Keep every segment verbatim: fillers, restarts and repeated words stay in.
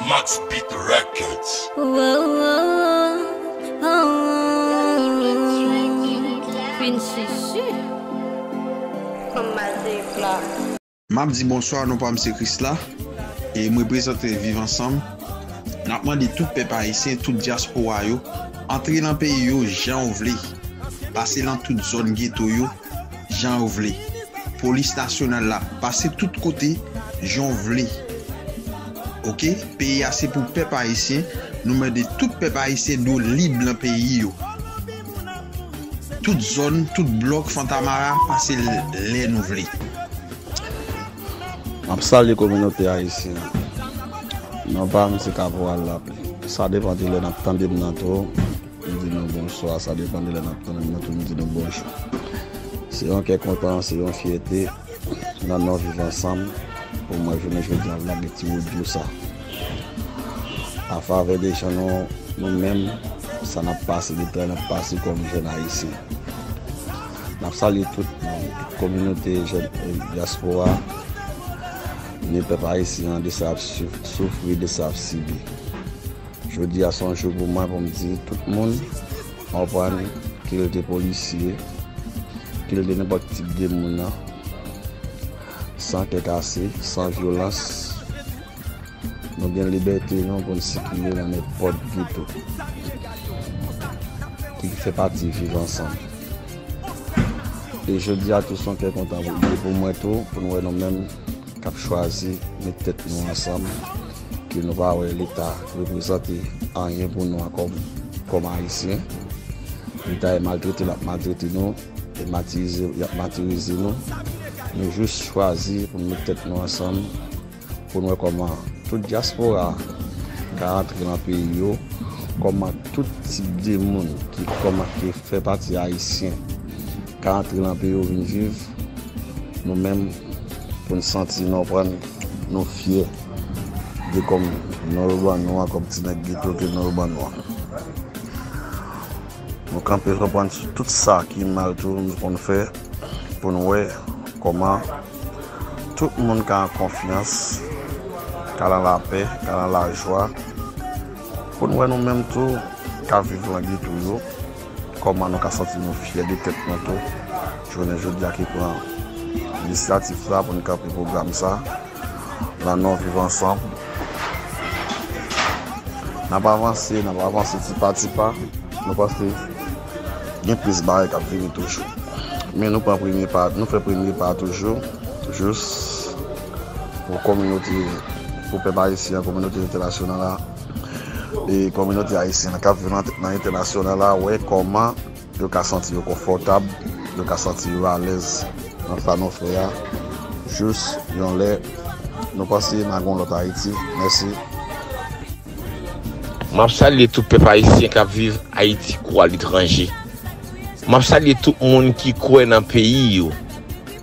Max Beat Records. Fin chichi. Kòm Maziv la. M ap di bonswa, non pa m se Krisla, e m reprezante Viv Ansanm. N ap mande tout pèp ayisyen, tout dyaspora yo, antre nan peyi yo jan w vle. Pase nan tout zòn geto yo jan w vle. Polis nasyonal la, pase tout kote jan w vle. Oke? Peyi a se pou pèp ayisyen. Nou mande tout pèp ayisyen dwe lib nan peyi yo. Tout zòn, tout blòk Fontamara, pase lè nou vle. M ap salye kominote ayisyen an. Non pa m se Kaporal Lapli. Sa depann de lè n ap tande m nan tou. M di nou bonswa, sa depann de lè n ap tande m nan tou, m di nou bonjou. Se yon kè kontan, se yon fyète nan non Viv Ansanm pou mwen jounen jodi a lage ti odyo sa. Afavè de jan nou, nou menm, sa n ap pase, de tan n ap pase kòm jèn ayisyen. N ap salye tout, tout kominote jèn, eh, dyaspora, ni pèp ayisyen an de sa ap souf-, soufri, de sa ap sibi. Jodi a se yon jou pou mwen pou m di tout moun, konprann, ke l te polisye, ke l te nenpòt tip de moun nan, san kè kase, san vyolans, nou gen libète nou pou n sikile nan nenpòt geto ki fè pati Viv Ansanm. E jodi a tou se yon kè kontan pou, pou mwen tou, pou n wè nou menm k ap chwazi met tèt nou ansanm, ke nou pa wè Leta reprezante anyen pou nou an kòm, kòm Ayisyen. Leta e maltrete l ap maltrete nou, e matirize y ap matirize nou. Nou jis chwazi pou n met tèt nou ansanm, pou n wè kòman tout dyaspora ka antre nan peyi yo, kòman tout tip de moun ki kòman ki fè pati ayisyen ka antre nan peyi yo vin viv, nou menm pou n santi nou pran nou fyè de kòm non yo ban nou an, kòm ti nèg geto ke non yo ban nou an. Nou kanpe konprann sou tout sa ki mal tou nou konn fè pou n wè kòman tout moun ka an konfyans, ka nan lapè, ka nan lajwa, pou n wè nou menm tou ka viv nan geto yo, kòman nou ka santi nou fyè de tèt nou tou, jounen jodi a ki pran inisyativ sa pou n kanpe pwogram sa, nan non Viv Ansanm. N ap avanse, n ap avanse ti pa ti pa. Nou panse gen plis bagay k ap vini toujou. Men nou pran premye pa, nou fè premye pa toujou, jis pou kominote, pou pèp ayisyen an, kominote entènasyonal la, e kominote ayisyen an k ap viv nan, nan entènasyonal la, wè kòman yo ka santi yo konfòtab, yo ka santi yo alèz nan sa nou fè a. Jis yon lè, nou panse n a gen yon lòt Ayiti. Mèsi. M ap salye tout pèp ayisyen k ap viv Ayiti kou aletranje. M ap salye tout moun ki kwè nan peyi yo,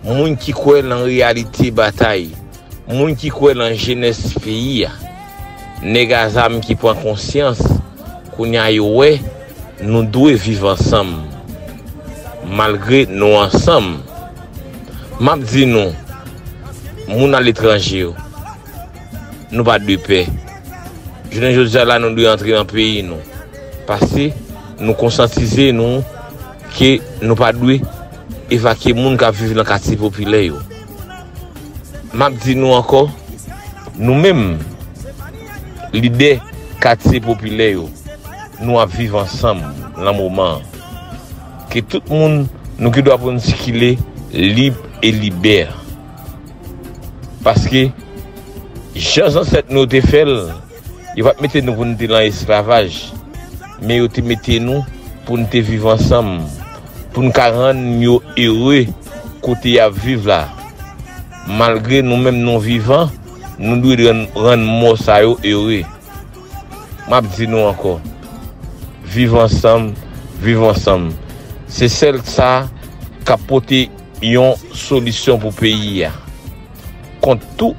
moun ki kwè nan reyalite batay, moun ki kwè nan jenès peyi a. Nèg a zam ki pran konsyans, kounye a yo wè nou dwe viv ansanm, malgre nou ansanm. M ap di nou, moun aletranje yo, nou pa dwe pè. Jounen jodi a la, nou dwe antre nan peyi nou, paske nou konsyantize nou ke nou pa dwe evakye moun k ap viv nan katye popilè yo. M ap di nou ankò, nou menm, lidè katye popilè yo, nou ap viv ansanm nan moman an. Ke tout moun, nou gen dwa pou n sikile lib e libè. Paske, jan zansèt nou te fè l, yo pa t mete nou pou n te nan esklavaj, men yo te mete nou pou n te viv ansanm, pou n ka rann yo ere kote y ap viv la. Malgre nou menm nou vivan, nou dwe rann, rann mò sa yo ere. M ap di nou ankò, viv ansanm, viv ansanm. Se sèl sa k ap pote yon solisyon pou peyi a. Kont tout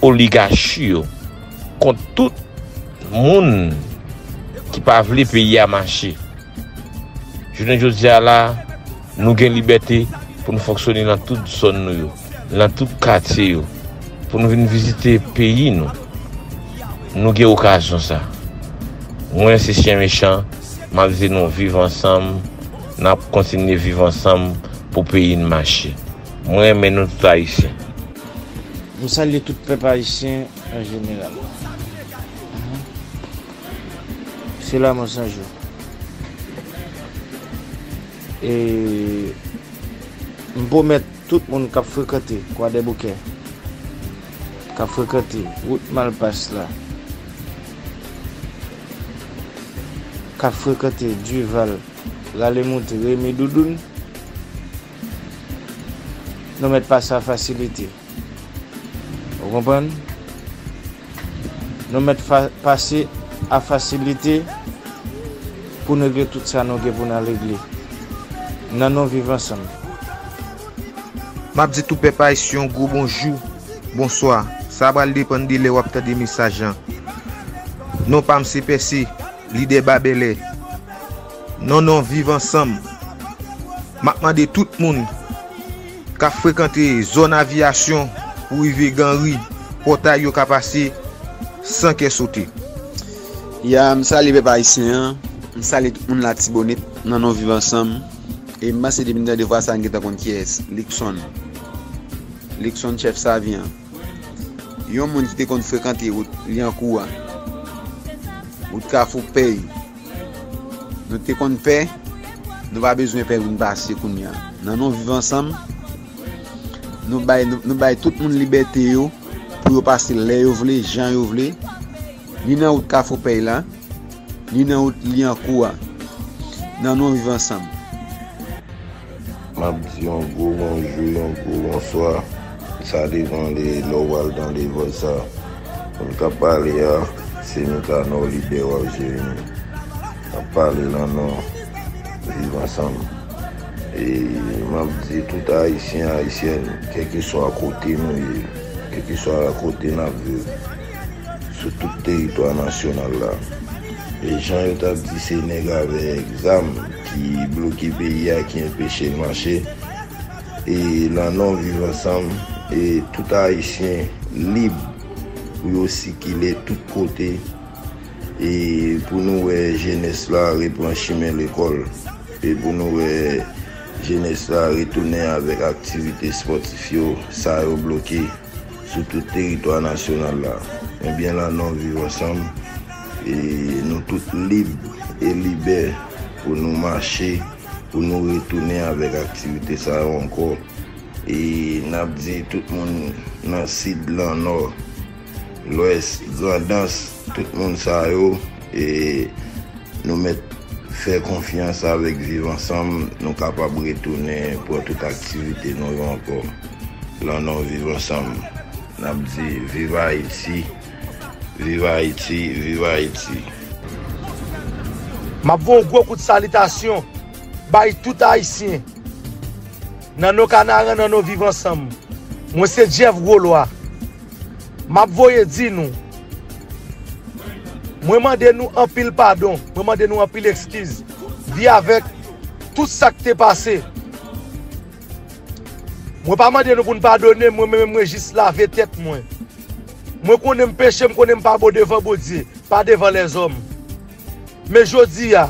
oligachi yo, kont tout moun ki pa vle peyi a mache. Jounen jodi a la, nou gen libète pou n fonksyone nan tout zòn nou yo, nan tout katye yo, pou n vin vizite peyi nou. Nou gen okazyon sa. Mwen se Chyen Mechan, m ap di nou viv ansanm, n ap kontinye viv ansanm pou peyi n mache. Mwen renmen nou tout Ayisyen. M salye tout pèp ayisyen an jeneral. Se la mwen san jou. E m pwomèt tout moun k ap frekante Kwadèboukè, k ap frekante wout Malpas la, k ap frekante Dival, Rale Moute, Remi Doudoun, nou mèt pase a fasilite. Ou konprann? Nou mèt fa- pase a fasilite pou n regle tout sa nou gen pou n al regle. Nan nou viv ansanm. M ap di tout pèp ayisyen yon gwo bonjou, bonswa. Sa pral depann de lè w ap tande mesaj lan. Non pa m se Pèse, lidè Babèlè. Non non viv ansanm. M ap mande tout moun k ap frekante zòn aviyasyon pou rive Ganri, pòtay yo ka pase san kè sote. Ya, m salye pèp ayisyen an, m salye tout moun Latibonit nan non viv ansanm. E m panse depi m tande vwa sa a m gentan konn kiyès, Luckson. Luckson chèf Savi an. Yon moun ki te konn frekante wout Lyankou a, wout Kafou Pèy. Nou te konn pè, nou pa bezwen pè pou n pase kounye a. Nan non viv ansanm, nou bay, nou, nou bay tout moun libète yo pou yo pase lè yo vle, jan yo vle, ni nan wout Kafou Pèy la, ni nan wout Lyankou a. Nan non viv ansanm. M ap di yon gwo bonjou, yon gwo bonswa. Sa depann de lè w pral tande vòy sa. Moun k ap pale a, se Mikanò, lidè Waf Jeremi. M ap pale nan non Viv Ansanm. E m ap di tout Ayisyen, Ayisyèn, kèlkeswa kote nou ye, kèlkeswa kote n ap viv, sou tout teritwa nasyonal la. E jan yo t ap di se nèg avèk zam ki bloke peyi a, ki anpeche l mache. E nan non Viv Ansanm, e tout Ayisyen lib pou yo sikile tout kote, e pou nou wè jenès la repran chimen lekòl, e pou nou wè jenès la retounen avèk aktivite espòtif yo, sa yo bloke sou tout teritwa nasyonal la. Ebyen, nan non Viv Ansanm, e nou tout lib e libè pou nou mache, pou nou retounen avèk aktivite sa yo ankò. E n ap di tout moun nan Sid, nan Nò, Lwès, Grandans, tout moun sa yo, e nou mèt fè konfyans avèk Viv Ansanm, nou kapab retounen pran tout aktivite nou yo ankò. Nan non Viv Ansanm, n ap di viv Ayiti, viv Ayiti, viv Ayiti. M ap voye yon gwo kout salitasyon bay tout Ayisyen. Nan non Kanaran, nan non Viv Ansanm. Mwen se Jeff Gwolwa. M ap voye di nou, mwen mande nou anpil padon, mwen mande nou anpil ekskiz, vi avèk tout sa k te pase. Mwen pa mande nou pou n padone m, mwen menm mwen jis lave tèt mwen. Mwen konnen m peche, m konnen m pa bon devan Bondye, pa devan lèzòm. Men jodi a,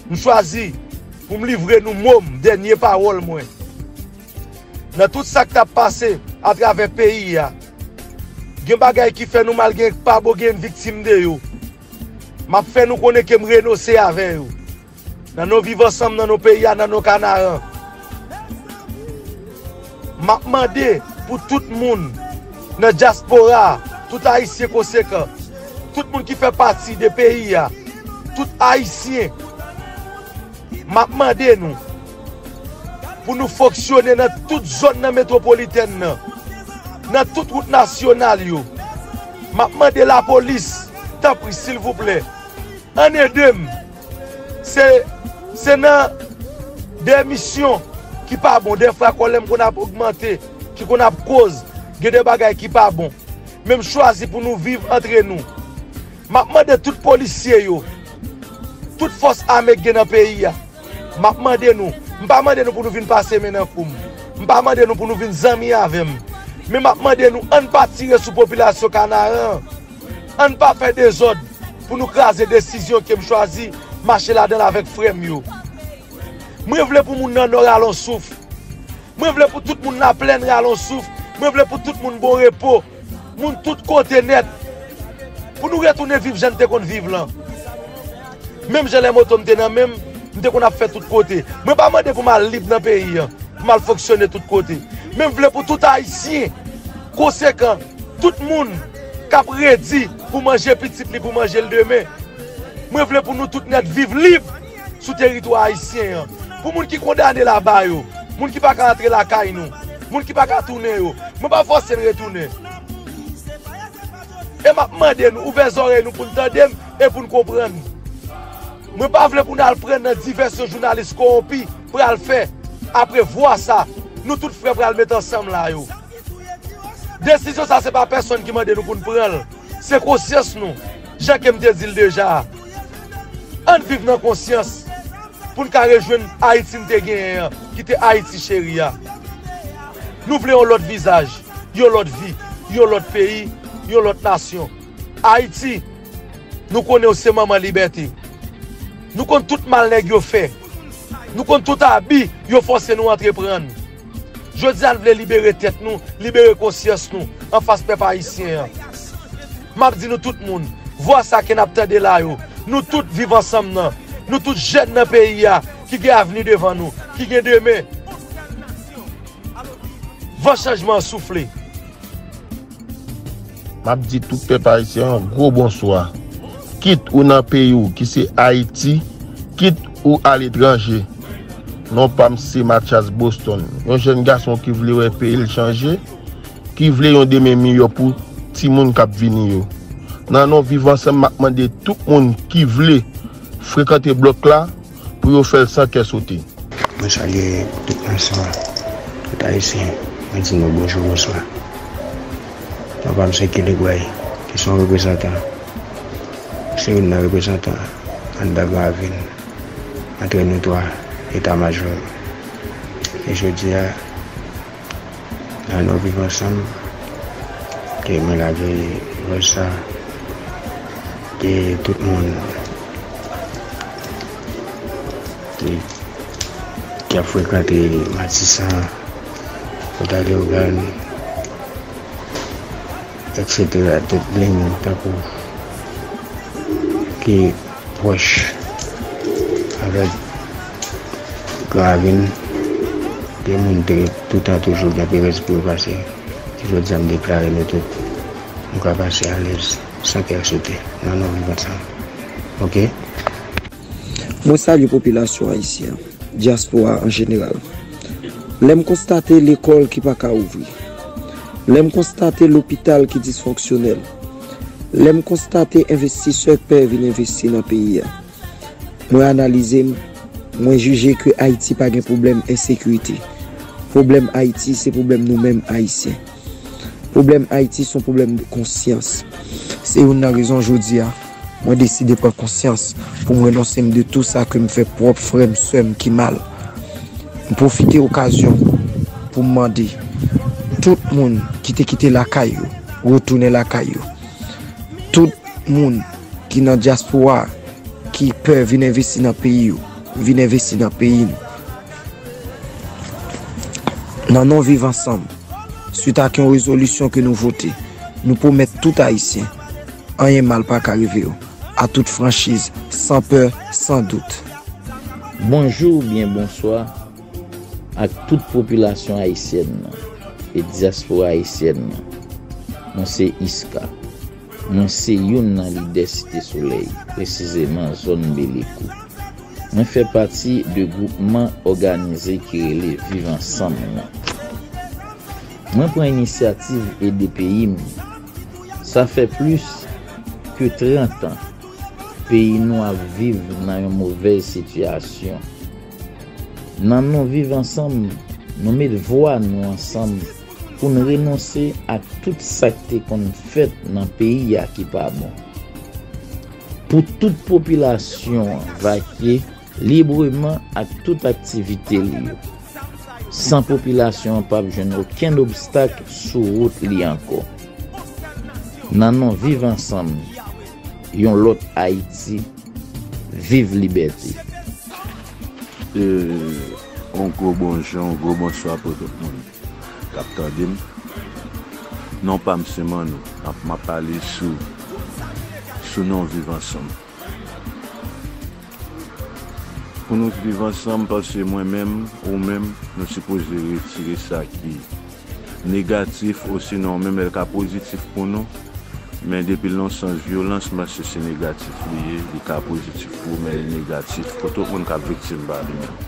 m chwazi pou m livre nou mo m, dènye pawòl mwen. Nan tout sa k t ap pase atravè peyi a, gen bagay ki fè nou mal, gen k pa bon, gen n viktim de yo. M ap fè nou konnen ke m renonse avè yo. Nan non Viv Ansanm, nan non peyi a, nan non Kanaran. M ap mande pou tout moun nan dyaspora a, tout Ayisyen konsekan, tout moun ki fè pati de peyi a, tout Ayisyen, m ap mande nou pou nou fonksyone nan tout zòn nan metwopolitèn nan, nan tout wout nasyonal yo. M ap mande lapolis, tanpri, silvouplè, ann ede m. Se, se nan de misyon ki pa bon, de fwa kòlè m konn ap ogmante, ki konn ap koz gen de bagay ki pa bon. Men m chwazi pou nou viv antre nou. M ap mande tout polisye yo, tout fòs ame k gen nan peyi a, m ap mande nou, m pa mande nou pou nou vin pase men nan kou m. M pa mande nou pou nou vin zanmi avè m. Men m ap mande nou, ann pa tire sou popilasyon Kanaran an. Ann pa fè dezòd pou nou kraze desizyon ke m chwazi mache ladan l avèk frè m yo. Mwen vle pou moun nan Nò rale yon souf. Mwen vle pou tout moun Laplèn rale yon souf. Mwen vle pou tout moun bon repo. Moun tout kote nèt. Pou nou retounen viv jan n te konn viv lan. Menm jan lè moto m te nan men m, m te konn ap fè tout kote. Mwen pa mande pou m al lib nan peyi an, pou m al fonksyone tout kote. Men m vle pou tout Ayisyen konsekan, tout moun k ap redi pou manje pitit li, pou manje l demen. Mwen vle pou nou tout nèt viv lib sou teritwa ayisyen an. Pou moun ki kondane laba yo, moun ki pa ka antre lakay nou, moun ki pa ka tounen yo, mwen pa fòse n retounen. E m ap mande nou ouvè zòrèy nou pou n tande m e pou n konprann. Mwen pa vle pou n al pran nan divèsyon jounalis kowonpi pral fè. Apre vwa sa, nou tout frè pral met ansanm la yo. Desizyon sa se pa pèsonn ki mande nou pou n pran l. Se konsyans nou, jan ke m te di l deja a. Ann viv nan konsyans pou n ka rejwenn Ayiti n te genyen an, ki te Ayiti cheri a. Nou vle yon lòt vizaj, yon lòt vi, yon lòt peyi, yon lòt nasyon. Ayiti, nou konnen w se manman libète. Nou konn tout mal nèg yo fè. Nou konn tout abi yo fòse nou antreprann. Jodi a n vle libere tèt nou, libere konsyans nou anfas pèp ayisyen an. M ap di nou tout moun, vwa sa ke n ap tande la yo, nou tout viv ansanm nan, nou tout jèn nan peyi a ki gen avni devan nou, ki gen demen. Van chanjman an soufle. M ap di tout pèp ayisyen an gwo bonswa. Kit ou nan peyi w ki se Ayiti, kit ou aletranje. Non pa m se Mathias Boston, yon jèn gason ki vle wè peyi l chanje, ki vle yon demen miyò pou timoun k ap vini yo. Nan non Viv Ansanm, m ap mande tout moun ki vle frekante blòk la pou yo fè l san kè sote. Mwen salye tout nasyon an, tout Ayisyen. Mwen di nou bonjou, bonswa. Papa m se Kelly Gray, ki se yon reprezantan, se youn nan reprezantan anndan Gran Ravin, antre nou twa eta majò yo. E jodi a, nan non Viv Ansanm, ke mwen lage vòs sa, ke tout moun ki, ki ap frekante Matisan, Pòta Leyogàn, etsetera, tout liy tankou ki pwòch avèk Gran Ravin, ke moun te toutan toujou gen perèz pou yo pase. Jodi a, m deklare nou tout, nou ka pase alèz, san kè sote, nan non Viv Ansanm. Oke? Mwen salye popilasyon ayisyen an, dyaspora an jeneral. Lè m konstate lekòl ki pa ka ouvri, lè m konstate lopital ki disfonksyonèl, lè m konstate envestisè pè vin envesti nan peyi a, mwen analize m, mwen jije ke Ayiti pa gen pwoblèm ensekirite. Pwoblèm Ayiti se pwoblèm nou menm Ayisyen. Pwoblèm Ayiti se yon pwoblèm de konsyans. Se youn nan rezon jodi a, mwen deside pran konsyans pou m renonse m de tou sa ke m fè pwòp frè m, sè m ki mal. M pwofite okazyon pou m mande tout moun ki te kite lakay yo, retounen lakay yo. Tout moun ki nan dyaspora a, ki pè vin envesti nan peyi yo, vin envesti nan peyi nou. Nan non Viv Ansanm, swit ak yon rezolisyon ke nou vote, nou pwomèt tout Ayisyen, anyen mal pa ka rive yo, a tout franchiz, san pè, san dout. Bonjou oubyen bonswa ak tout popilasyon ayisyèn nan e dyaspora ayisyèn nan. Mwen se Iska. Mwen se youn nan lidè Site Solèy, presizeman zòn Belekou. Mwen fè pati de gwoupman òganize ki rele Viv Ansanm nan. Mwen pran inisyativ ede peyi m. Sa fè plis ke trant an peyi nou ap viv nan yon movèz sitiyasyon. Nan non Viv Ansanm, nou met vwa nou ansanm pou n renonse ak tout sa k te konn fèt nan peyi a ki pa bon. Pou tout popilasyon an vakye libreman ak tout aktivite li yo, san popilasyon an p ap jwenn okenn obstak sou wout li ankò. Nan non Viv Ansanm, yon lòt Ayiti, viv libète. E, yon gwo bonjou, yon gwo bonswa pou tout moun k ap tande m. Non pa m se Manno, m ap, m ap pale sou, sou non Viv Ansanm. Pou nou viv ansanm, paske mwen menm, ou menm, nou sipoze retire sa ki negatif, osinon menm lè l ka pozitif pou nou, men depi l nan sans vyolans, m panse se negatif li ye, li ka pozitif pou ou, men li negatif pou tout moun k ap viktim pa li menm.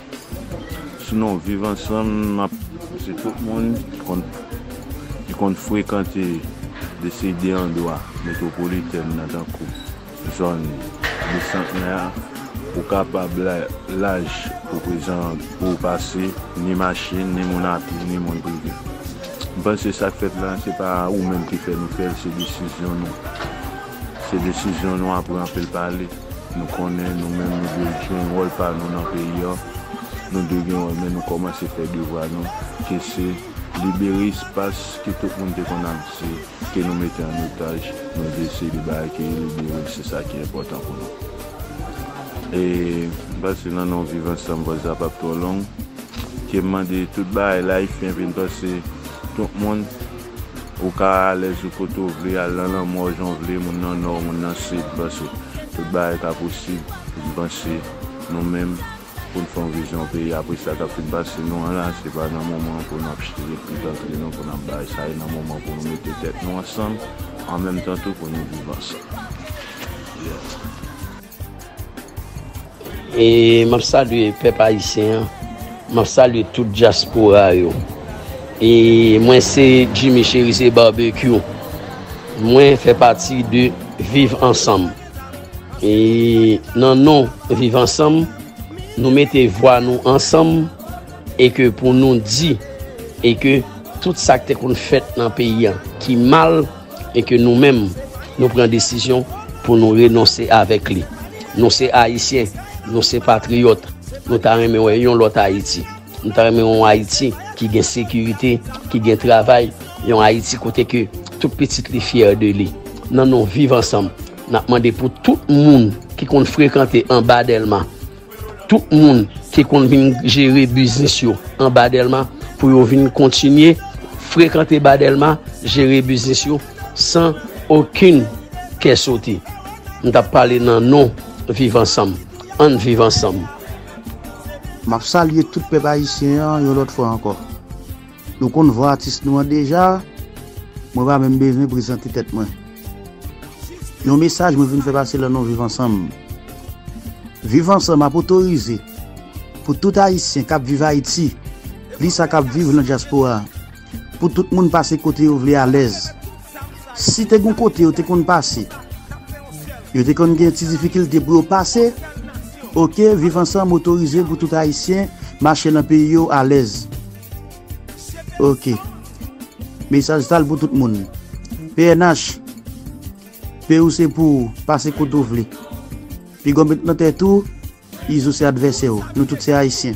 Sinon, viv ansanm, m ap, se tout moun ki konn, ki konn frekante de seri de andwa metwopolitèn nan, tankou zòn Bisantnè a, ou kapab la, laj pou prezan pou w pase, ni machin, ni moun a pye, ni moun prive. M panse sa k fèt la, se pa ou menm ki fè nou fè l, se desizyon nou. Se desizyon nou apre anpil pale. Nou konnen nou menm nou dwe jwe wòl pa nou nan peyi a. Nou dwe gen wòl, men nou kòmanse fè devwa nou, ke se libere espas ke tout moun te konn ap di ke nou mete an otaj, nou deside bay ke libere, se sa ki enpòtan pou nou. E m panse nan non Viv Ansanm, vòz la p ap twò long. Ke m mande tout bagay la, Ayisyen vin panse tout moun, ou ka alèz ou kote w vle, al nan lanmò jan w vle, moun nan nò, moun nan sid, m panse tout bagay ka posib, m panse nou menm, pou n fè yon vizyon peyi. Apre sa k ap fin pase nou an la, se pa nan moman pou n ap chire tout antre nou, pou n ap bay sa, e nan moman pou nou mete tèt nou ansanm, an menm tan tou pou nou viv ansanm. E m ap salye pèp ayisyen an, m ap salye tout dyaspora yo. E mwen se Jimmy Cherizier Barbecue. Mwen fè pati de Viv Ansanm. E nan non Viv Ansanm, nou mete vwa nou ansanm e ke pou nou di e ke tout sa k te konn fèt nan peyi a ki mal e ke nou menm nou pran desizyon pou nou renonse avèk li. Nou se Ayisyen, nou se patriyòt, nou ta renmen wè yon lòt Ayiti. Nou ta renmen yon Ayiti ki gen sekirite, ki gen travay, yon Ayiti kote ke tout pitit li fyè de li. Nan non Viv Ansanm, n ap mande pou tout moun ki konn frekante anba Dèlma, tout moun ki konn vin jere biznis yo anba Dèlma, pou yo vin kontinye frekante ba Dèlma, jere biznis yo san okenn kè sote. M t ap pale nan non Viv Ansanm. Ann viv ansanm. M ap salye tout pèp ayisyen an yon lòt fwa ankò. Nou konn vwa atis nou an deja, mwen pa menm bezwen prezante tèt mwen. Yon mesaj mwen vin fè pase lan non Viv Ansanm. Viv Ansanm ap otorize pou tout Ayisyen k ap viv Ayiti, plis sa k ap viv nan dyaspora, pou tout moun pase kote yo vle alèz. Si te gon kote yo te konn pase, yo te konn gen ti difikilte pou yo pase, oke, Viv Ansanm otorize pou tout Ayisyen mache nan peyi yo alèz. Oke. Mesaj sa l pou tout moun. P N H, peyi w se pou w, pase kote w vle. Piga w met nan tèt ou, Izo se advèsè w. Nou tout se Ayisyen.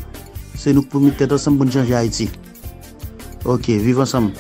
Se nou k pou met tèt ansanm pou n chanje Ayiti. Oke, viv ansanm.